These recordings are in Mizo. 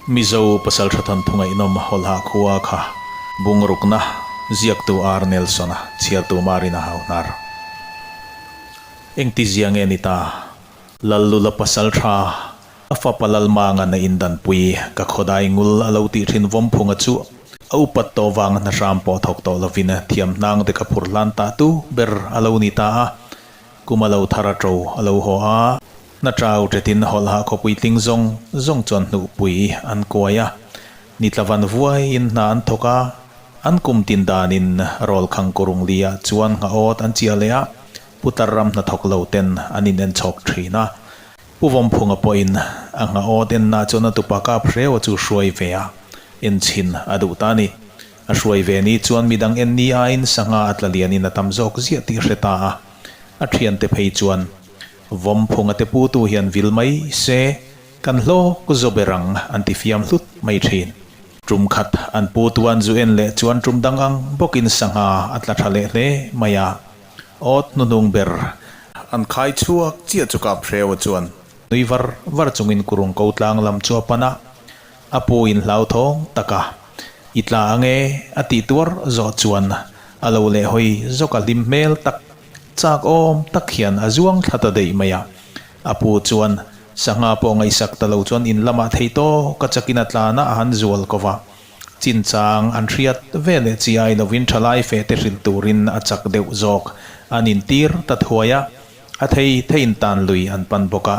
Mizo pasaltha thawnthu ngaihnawm Hawlha khua kha bungrukna ziaktu R. Nelson-a chhiartu Marina Hauhnar. Engti zia nge ni ta? Lallula pasaltha a fapa Lalmanga na indanpui ka khawdai ngul a lo tih thin vawmphunga chu a upat tawh vanga hna hram pawh thawk tawh lovin thiam hnang te kha phur hlan tah tu ber a lo ni ta a. Kum a lo thar a to a lo haw a, hna chau ṭetin hawlhah khawpui tling zawng zawng chuan hnuhpui an kuai a, nitla van vuaiin hna an thawk a, an kum tin danin rawl khang kurung liah chuan nghahawt an chiah leh a, putar ram hnathawk lo ten an in en chhawk ṭhin a. Pu Vawmphunga pawhin a nghahawt enna chuan a tupa kap hreu a chu hruai ve a, en chhin a duh ta a ni. A hruai ve ni chuan midang en ni aiin sangha a tla lianin a tam zawk ziah tih hre ta a. A thiante phei chuan, Vawmphunga te putu hian vil mai se, kan hlawk zo ber ang an ti fiam hlut mai thin. Tum khat an putu an zu en leh chuan tum dang ang bawkin sangha a tla tha leh hle mai a. Awt hnuhnung ber an khai chhuak chiah chu kap hreu chuan nui var var chungin kurung ko tlang lam chu a pan a. A pu in hlauthawng tak a, I tla ange a tih tuar zawh chuan a lo leh hawi zawk a hlim hmel tak chak awm tak hian a zuang thla ta daih mai a. A pu chuan sangha pawh ngaihsak ta lo chuan in lamah thei tawk a chakin a tlana a han zual ko va. Chinchang an hriat ve leh chi ai lovin thalai fe te hrilh turin a chak deuh zawk an intir ta thuai a, a thei theiin tan lui an pan bawk a.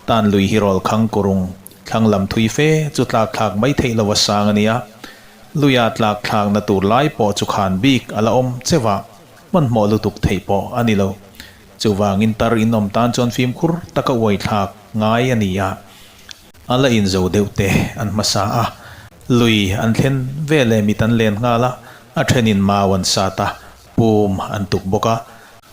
Tan lui hi rawl khang kurung thlang lam thui fe chu tlak thlak mai theih lo a sang a nia. Luia tlak thlakna tur lai pawh chu khan bik a la awm cheuh a, hmanhmawh lutuk theih pawh a ni lo. Chuvangin tar in awm tan chuan fimkhur taka uai thlak ngai a ni a. A la inzo deuh te an hmasa a, lui an thlen veleh mit an len nghal a, a thenin mau an sat a, pum an tuk bawk a.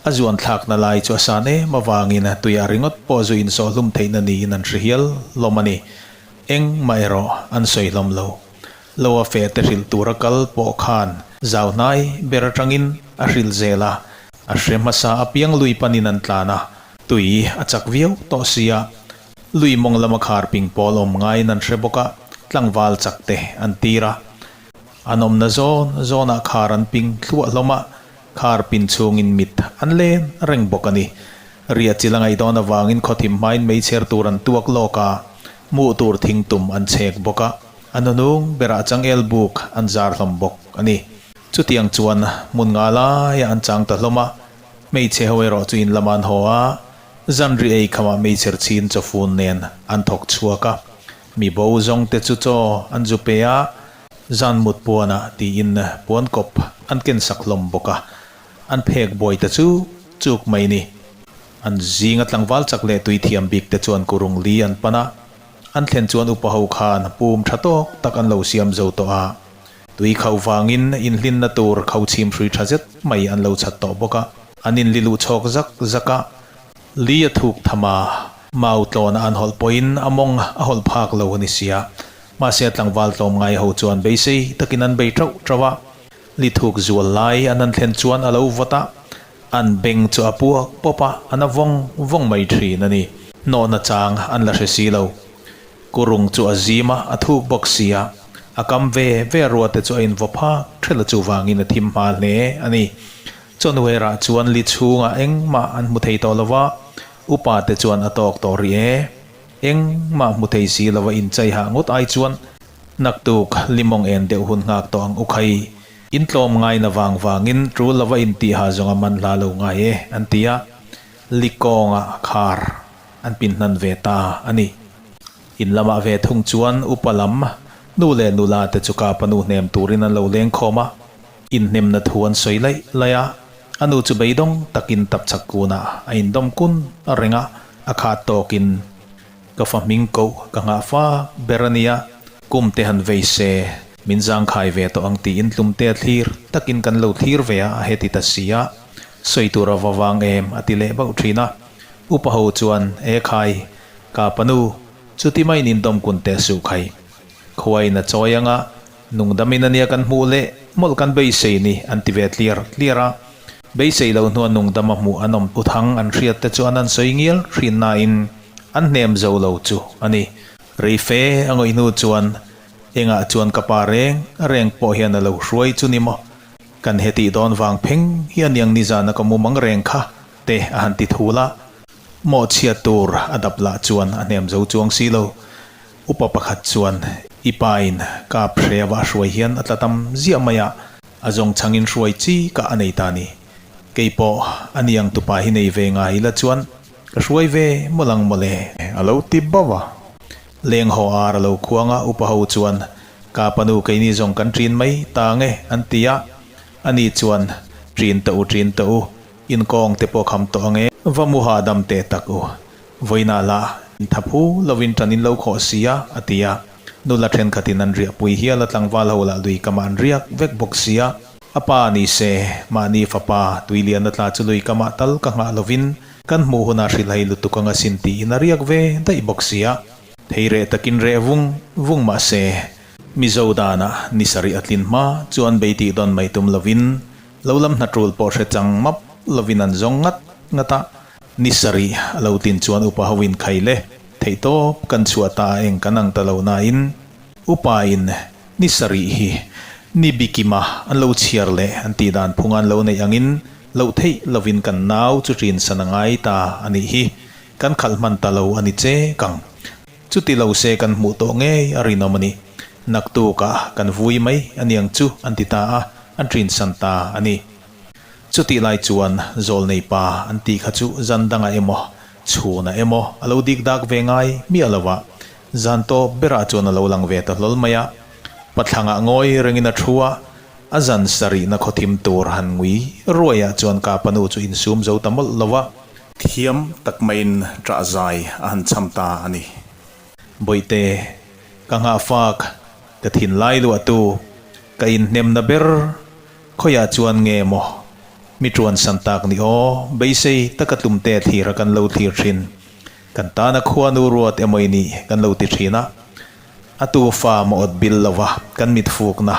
A zuan thlakna lai chu a san em avangin tuiah ringawt pawh zu insawh hlum theihna niin an hre hial hlawm a ni. Engmah erawh an sawi hlawm lo. Lo a feh te hrilh tura kal pawh khan zau hnai ber atangin a hrilh zel a, a hre hmasa apiang lui panin an tlan a, tui a chak viau tawh sia. Lui mawng lama khar ping pawl awm ngaiin an hre bawk a, tlangval chak te an tir a. An awmna zawn zawnah khar an ping thluah hlawm a, Khar pin chhungin mit an len reng bawk a ni. Ria chil a ngaih dawn avangin khawthim hmain meichher tur an tuak lawk a, hmuh tur thing tum an chhek bawk a, a hnunung berah changel buk an zar hlawm bawk a ni. Chutiang chuan hmun nga laiah an chang ta hlawm a, hmeichhe ho erawh chu in lamah an haw a, zanri ei khamah meichher chhin chawfun nen an thawk chhuak a, mi bo zawng te chu chaw an zu pe a, Zan mut puanah tiin puan kawp an ken sak hlawm bawk a, an phek buai ta chuk chuk mai ni. An zinga tlangval chak leh tui thiam bik te chuan kurung li an pan a, an thlen chuan upa ho khan pum tha tawk tak an lo siam zo tawh a, tui khauh vangin inhlinna tur kho chhim hrui tha zet mai an lo chhat tawh bawk a, an inli luh chhawk zak zak a, li a thuk tham a, mau tlawnah an hawlh pawhin a mawng a hawlh phak lo a ni sia. Mahse tlangval tlawmngai ho chuan beisei takin an bei ṭauh ṭauh a, li thuk zual lai an han thlen chuan a lo vawt a, an beng chu a puak pawp a, an a vawng vawng mai ṭhin a ni. Hnawhna chang an la hre si lo. Kurung chu a zim a, a thuk bawk si a, a kam ve ve ruate chu a invaw phak ṭhelh a chuvangin a thim hma hle a ni. Chawhnuherah chuan li chhungah engmah an hmu thei tawh lo va, upate chuan a tawk tawh rih e. Engmah hmu thei si lova inchai hah ngawt ai chuan naktuk limawng en deuh hun nghak tawh ang u khai. In tlawm ngaina vang vangin tul lova intih ha zawng a man hla lo ngai e an ti a, likawnga khar an pin hnan ve ta a ni. In lamah ve thung chuan upa lam nu leh nula te chu kapa nu hnem turin an lo leng khawm a, inhnemna thu an sawi laih laih a, a nu chu beidawng takin tapchhak kunah a indawm kun reng a. A khat tawkin ka fa hming koh ka nghah fa ber a nia, kum te han vei se, min zangkhai ve tawh ang tiin tlumte a thlir takin kan lo thlir ve a, a heti ta si a, sawi tur a va vang em a ti leh bauh thin a. Upa ho chuan, E khai, ka panu, chuti maiin indawm kun teh suh khai. Khuain a chawi anga, nungdamin a nia kan hmuh leh mawlh kan beisei ni an ti ve tliar tliar a. Beisei lo hnua nungdama hmuh an awm uthang an hriat te chu an han sawi ngial hrin nain an hnem zo lo chu a ni. Reife a ngawih hnu chuan Engah chuan ka pa reng reng pawh hian a lo hruai chu ni maw? Kan hetih dawn vang pheng hi a niang nizana ka mumang reng kha te a han ti thul a. Mawhchhiat tur a dap lah chuan a hnem zo chuang si lo. Upa pakhat chuan i pa in kap hreva a hruai hian a tla tam ziah mai a, a zawng chhangin hruai chi ka a nei ta ni. Kei pawh a niang tupa hi nei ve ngai ila chuan ka hruai ve mawlh ang mawle. A lo ti bauh a. Leng haw ar a lo khuang a, upa ho chuan Ka panu keini zawng kan ṭin mai ta ang e an ti a. Ani chuan Ṭin tawh u, ṭin tawh u, inkawng te pawh kham tawh ang e. Va mu hahdam teh tak u. Vawiinah lah intha phu lovin ṭan in lo khawh si a, a ti a. Nula ṭhenkhatin an riahpui hial a, tlangval ho lah lui kamah an riak vek bawk si a. A pa ni se, mahni fapa tuilian a tla chu lui kamah tal ka nghah lovin kan hmuh hunah hrilhai lutuk anga sin tiin a riak ve daih bawk si a. Thei reh takin reh vung vung mah se, Mizo danah ni sarih a tlin hma chuan bei tih dawn mai tum lovin lo lam hna ṭul pawh hre chang map lovin an zawng ngat ngat a. Ni sarih a lo tin chuan upa ho in khai le, theihtawp kan chhuah ta a eng kan ang ta lo nain upa in ni sarih hi ni bikima an lo chhiar leh an tih dan phunga an lo neih angin loh theih lovin kan nau chu ṭin san a ngai ta a nih hi, kan khalh hman ta lo a ni che kang. Chuti lo se kan hmuh tawh ngei a rinawm a ni. Naktukah kan vui mai a niang chu an ti ta a, an ṭin san ta a ni. Chutih lai chuan Zawlnei pa an tih kha chu zan dangah emaw, chhunah emaw a lo dik dak ve ngai miah lo a, zan tawp berah chuan a lo lang ve ta hlawl mai a. Pathlangah ngawi rengin a thu a, a zan sarihna khawthim tur han ngui ruaiah chuan Kapa nu chu insum zo ta mawlh lo a. Thiam tak maiin ṭah zai a han cham ta a ni. Bawihte, ka nghahfak, ka thinlai luahtu, ka inhnemna ber Khawiah chuan nge maw mi ṭuan san tak ni aw, beisei taka tlumte thlir a kan lo thlir ṭhin. Kan tana khuanu ruat emaw i nih kan lo ti ṭhin a, a tu fa maw awt bil lo va kan mit fukna,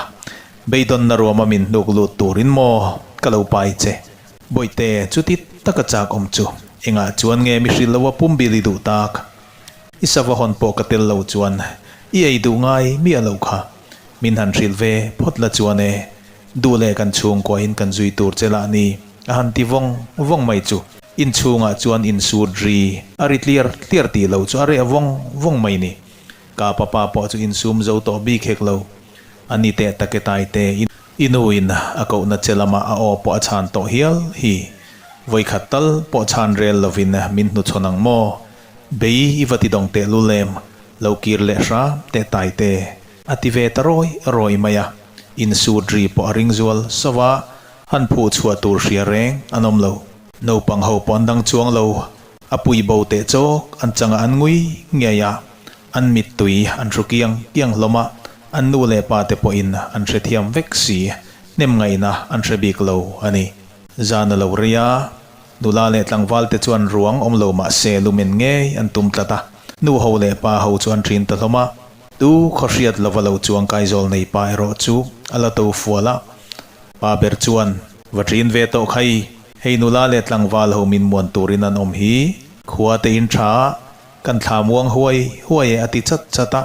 beidawnna ruama min hnuk lut turin maw ka lo pai che. Bawihte, chuti taka chak awm chu engah chuan nge mi hrilh lo a pumbil i duh tak? I sava hawn pawh ka tel lo chuan i ei duh ngai miah loh kha. Min han hrilh ve phawt la chuan e, duh leh kan chhungkuahin kan zui tur che lah ni, a han ti vawng vawng mai chu. Inchhungah chuan insut ri a ri tliar tliar tih loh chu a reh vawng vawng mai ni. Ka papa pawh chu insum zo tawh bik hek lo. A ni teh take tai te, i nuin a kohna che lamah a aw pawh a chhan tawh hial hi. Vawikhat tal pawh chhan rel lovin min hnuchhawn ang maw? Bei i va ti dawng teh lul em? Lo kir leh hram teh tai te. A ti ve ta rawi rawi mai a, insut ri pawh a ring zual sauh a, han phuh chhuah tur hria reng an awm lo. Naupang ho pawh an dang chuang lo, a pui bo teh chawk an changah an ngui ngei a, an mittui an hru kiang kiang hlawm a, an nu leh pa te pawhin an hrethiam vek si, hnem ngaihna an hre bik lo a ni. Zan a lo rei a, Nula leh tlangval te chuan ruang awm lo mah se lumen ngei an tum tlat a, nu ho leh pa ho chu an ṭin ta hlawm a. Tu khaw hriat lova lo chuang kaizawl nei pa erawh chu a la to fual a. Pa ber chuan, Va ṭin ve tawh khai, hei nula leh tlangval ho min muan turin an awm hi, khua te in ṭha a, kan thla muang huai huai e a ti chat chat a.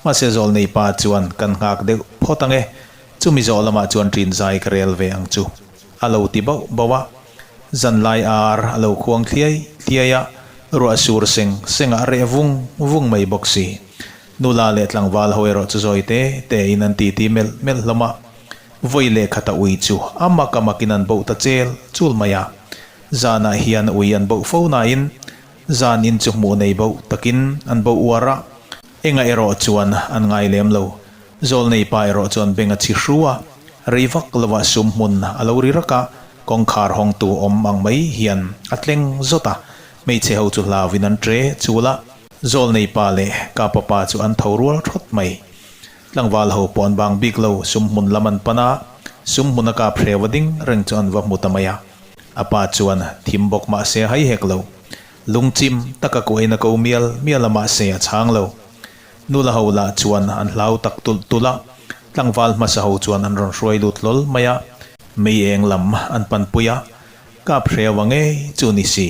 Mahse zawl nei pa chuan, Kan nghak deuh phawt ang e, chumi zawh lamah chuan ṭin zai ka rel ve ang chu a lo ti bauh bauh a. Zanlai ar a lo khuang thliai thliai a, ruah sur seng seng ah reh vung vung mai bawk si. Nula leh tlangval ho erawh chu zawi te te in an titi melh melh hlawm a. Vawi leh khata ui chu a mak a mak in an boh ta chel chul mai a. Zanah hian ui an boh fo nain zan in chu hmuh nei boh takin an boh uar a, engah erawh chuan an ngai lem lo. Zawlnei pa erawh chuan beng a chhi hru a, rei vak lovah sum hmun a lo ri rak a, kawngkhar hawngtu awm ang mai hian a tleng zawt a, hmeichhe ho chu hlauin an ṭe chul a, Zawlnei pa leh Kapa pa chu an tho rual thawt mai. Tlangval ho pawh an bang bik lo, sum hmun lam an pan a, sum hmun a kap hreu a ding reng chu an va hmu ta mai a. A pa chuan thim bawk mah se hai hek lo. Lungchim taka kuain a ko mial mial a mah se a chhang lo. Nula ho lah chuan an hlau tak tulh tulh a, tlangval hmasa ho chuan an rawn hruai lut hlawl mai a, mei eng lam an panpui a, kap hreu a ngei chu ni si,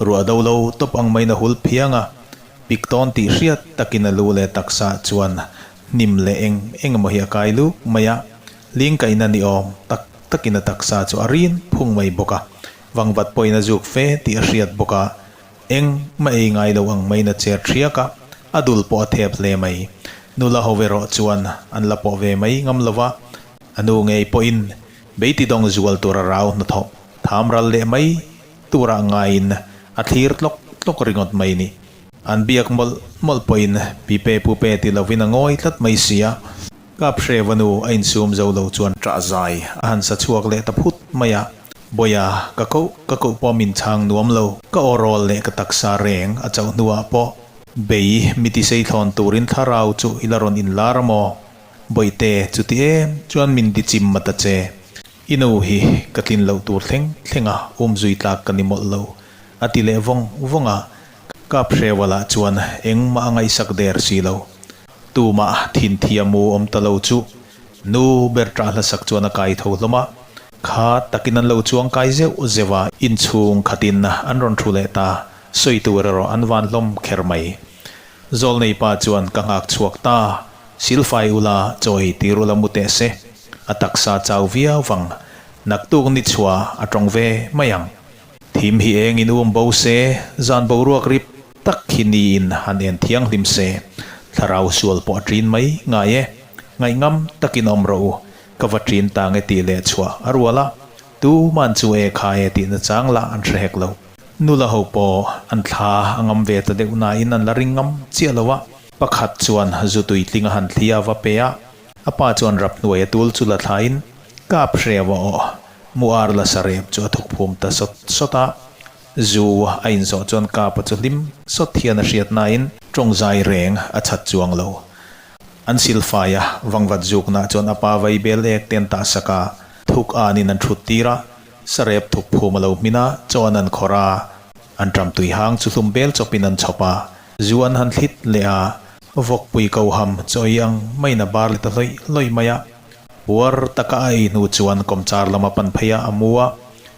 ruah do lo tawp ang maiin a hul phiang a, pik tawn tih hriat takin a lu leh taksa chuan Hnim leh eng eng emaw hi a kai luk mai a, ling kaihna ni awm tak takin a taksa chu a rin phung mai bawk a, vangvat pawhin a zuk fe tih a hriat bawk a, eng mah ei ngai lo ang maiin a cher thiak a, a dul pawh a thep hle mai. Nula ho erawh chuan an la pawh ve mai ngam lo va, a nu ngei pawhin beitidawng zual tur a rau hnathawh tham ral leh mai turah ngaiin a thlir tlawk tlawk ringawt mai ni. An biak mawlh mawlh pawhin Pipe Pupe ti lovin a ngawi tlat mai si a. Kap Hreva nu a insum zo lo chuan ṭah zai a han sa chhuak leh ta phut mai a. Bawiha, ka koh ka koh pawh min chhang nuam lo. Ka aw rawl leh ka taksa reng a chauh hnuah pawh bei mi tisei thlawn turin thlarau chu i la rawn inlar a maw? Bawihte, chuti em chuan min ti chim ma ta che. I nu hi ka tlin loh tur thleng thleng a umzui tlak ka ni mawlh lo, a ti leh vawng vawng a. Kap Hrewala chuan engmah a ngaihsak der si lo. Tumah thin thiam u awm ta lo chu nu ber ṭah hlasak chuan a kai tho hlawm a. Kha takin an lo chuang kai zeuh zeuh a, inchhung khatin an rawn thu leh ta, sawi tur erawh an van hlawm kher mai. Zawlnei pa chuan ka nghak chhuak ta, silfai ula chaw ei tir ula mu teh se, a taksa chau viau vang, naktuk ni chhuah a tawng ve mai ang. Thim hi engin um bo se, zan boruak rip tak hi niin han en thianghlim se, thlarau sual pawh a ṭin mai ngai e. Ngaihngam takin awm rawh u, ka va ṭin ta nge tih leh chhuah a rual a, tuman chu e kha e tihna chang lah an hre hek lo. Nula ho pawh an thla a ngam ve ta deuh nain an la ring ngam chiah lo a, pakhat chuan zu tuitling a han thli a va pe a, a pa chuan rap hnuai a tul chu la thlain, Kap hreu a aw, Mu ar la sarep chu a thuk phum ta sawt sawt a, zu a inzawh chuan Kapa chu hlim sawt hian a hriat nain tawng zai reng a chhat chuang lo. An silfai a, vangvat zukna chuan a pa vai bel ek te an tah sak a, thuk anin an thut tir a, sarep thuk phum a lo hmin a, chaw an an khawrh a, an ṭam tui hang chu hlum bel chawpin an chhawp a, zu an han thlit leh a, vawkpui koham chaw ei ang maiin a bar leh ta hlawih hlawih mai a. Puar taka a ei hnu chuan kawmchar lama pan phei a a mu a,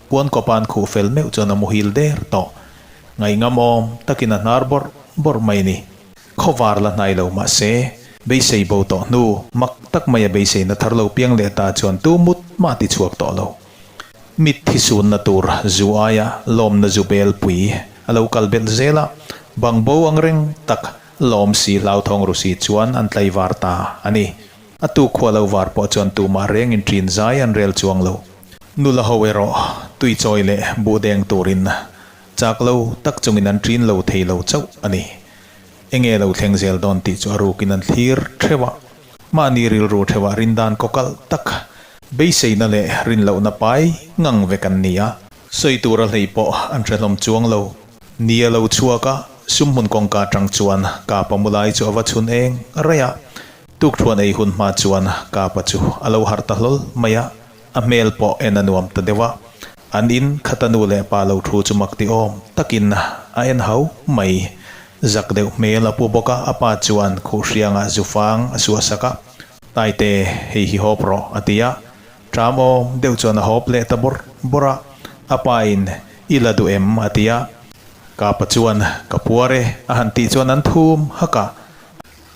puan kawpa an khuh fel meuh chuan a muhil der tawh. Ngaihngam awm takin a hnar bawrh bawrh mai ni. Khawvar la hnai lo mah se, beisei bo tawh hnu mak tak mai a beiseina thar lo piang leh ta chuan tu mut mah ti chhuak tawh lo. Mit thi sunna tur zu aia lawmna zu bel pui a lo kal belh zel a, bang bo ang reng tak lawm si hlauthawng ru si chuan an tlaivar ta a ni. A tu khua lo var pawh chuan tumah rengin ṭin zai an rel chuang lo. Nula ho erawh tui chawi leh buh deng turin chak lo tak chungin an ṭin lo thei lo chauh a ni. Enge lo thleng zel dawn tih chu a rukin an thlir ṭheuh a. Mahni rilru ṭheuhah rindan kawkalh tak, beiseina leh rinlohna pai ngang vek an ni a. Sawi tur a hlei pawh an hre hlawm chuang lo. Ni a lo chhuak a, sumhmun kawngka aṭang chuan Kapa mulai chu a va chhun eng raih a. Tukthuan ei hun hma chuan Kapa chu a lo harh ta hlawl mai a, a hmel pawh en a nuam ta deuh a. An in khata nu leh pa lo thu chu mak ti awm takin a en hau mai. Zak deuh hmel a pu bawk a, a pa chuan khuhhriangah zufang a suahsak a, Taite, hei hi hawp rawh, a ti a. Ṭam awm deuh chuan a hawp leh ta bawrh bawrh a, a pa in, I la duh em? a ti a. Kapa chuan, Ka puar e, a han tih chuan an thum hak a.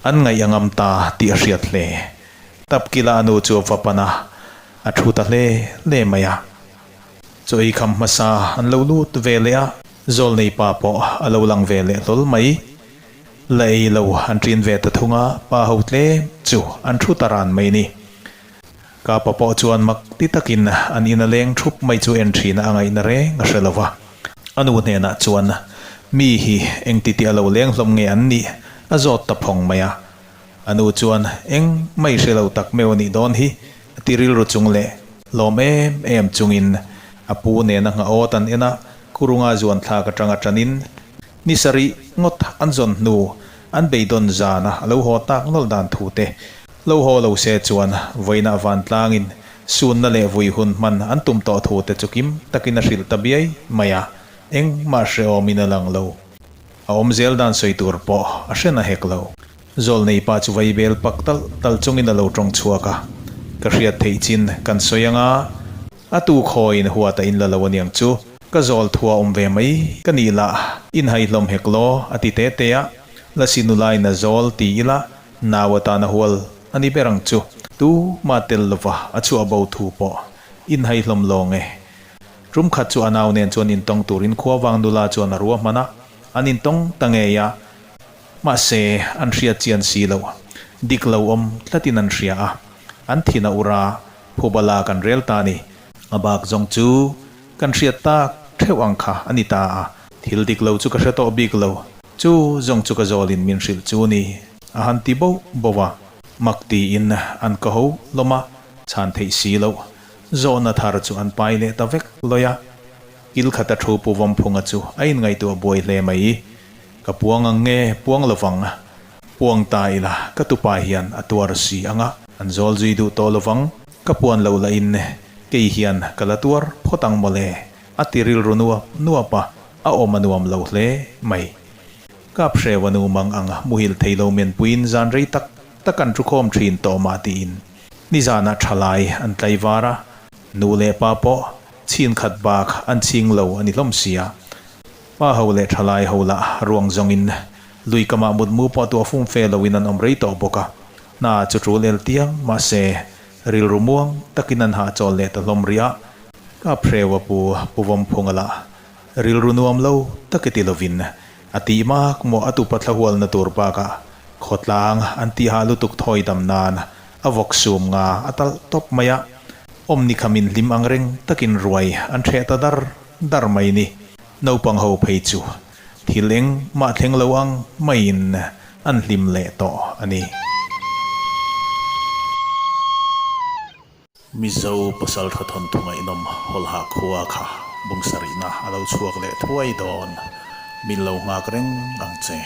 An ngaih a ngam ta tih a hriat hle. Tapkila a nu chu a va pan a, a thu ta hle hle mai a. Chaw ei kham hmasa an lo lut ve leh a, Zawlnei pa pawh a lo lang ve leh hlawl mai. La ei lo an ṭin ve ta thung a, pa ho tlem chu an thu ta ran mai ni. Kapa pawh chuan mak ti takin an ina leng thup mai chu en thina a ngaihna reng a hre lo va. A nu hnenah chuan, Mi hi engti tih a lo leng hlawm nge an nih? a zawt ta phawng mai a. A nu chuan, Eng mai hre lo tak meuh a nih dawn hi, a ti rilru chung leh lawm em em chungin a pu nena nghah awt an en a, Kurunga zuan thlak atanga tanin ni sarih ngawt an zawn hnu an beidawn zana a lo haw tak nawlh dan thu te Lo haw lo se chuan vawiinah vantlangin sunna leh vui hun hman an tum tawh thu te chu kim takin a hrilh ta biai mai a, engmah hrehawmin a lang lo. A awm zel dan sawi tur pawh a hre na hek lo. Zawlnei pa chu vaibel pak talh talh chungin a lo tawng chhuak a, Ka hriat theih chin kan sawi anga a tu khawiin huat a inla lo aniang chu, ka zawl thua awm ve mai ka nih lah inhai hlawm hek law a ti te te a, Lasi nulain a zawl ti ila. Nau atana hual a ni ber ang chu. Tu mah tel lova a chhuah bo thu pawh inhai hlawm lawng e. Tum khat chu a nau nen chuan intawng turin khuavang nula chuan a ruahman a, an intawng ta ngei a. Mahse, an hriat chian si loh. Dik lo awm tlatin an hria a, an thin a ur a, phubala kan rel ta a ni. A bak zawng chu kan hriat tak theuh ang kha a ni ta a, thil dik lo chu ka hre tawh bik lo. Chu zawng chu ka zawlin min hrilh chu ni, a han ti boh boh a. Mak tiin an ka ho hlawm a, chhan theih si loh. Zawhna thar chu an pai leh ta vek lawi a. Kil khata thu Pu Vawmphunga chu a inngaihtuah buai hle mai. Ka puang ang nge puang lovang? Puang ta ila ka tupa hian a tuar si ang a, an zawl zui duh tawh lovang. Ka puan loh lahin kei hian ka la tuar phawt ang mawle, a ti rilru nuap nuap a, a awm a nuam lo hle mai. Kap hreu a nu mang ang muhil thei lo menpuiin zan rei tak tak an thukhawm thin tawh mah tiin nizanah thalai an tlaivar a, nu leh pa pawh chhin khat bak an chhing lo a ni hlawm sia. Pa ho leh thalai ho lah ruang zawngin lui kamah mutmu pawh tuah fum fe loin an awm rei tawh bawk a, hna chu tul el tiang mahse rilru muang takin an hahchawl leh ta hlawm rih a, Kap hreu a pu Pu Vawmphunga lah rilru nuam lo tak i ti lovin a tih mak maw a tupa thlahualna tur bakah khawtlang an tihah lutuk thawi dam nan a vawk sum nga a talh tawp mai a, awmni kha min hlim ang reng takin ruai an hreh ta dar dar mai ni. Naupang ho phei chu thil eng mah thleng lo ang maiin an hlim leh tawh a ni. Mizo pasaltha thawnthu ngaihnawm Hawlha khua kha bungsarihna a lo chhuak leh thuai dawn. Min lo nghak reng ang che.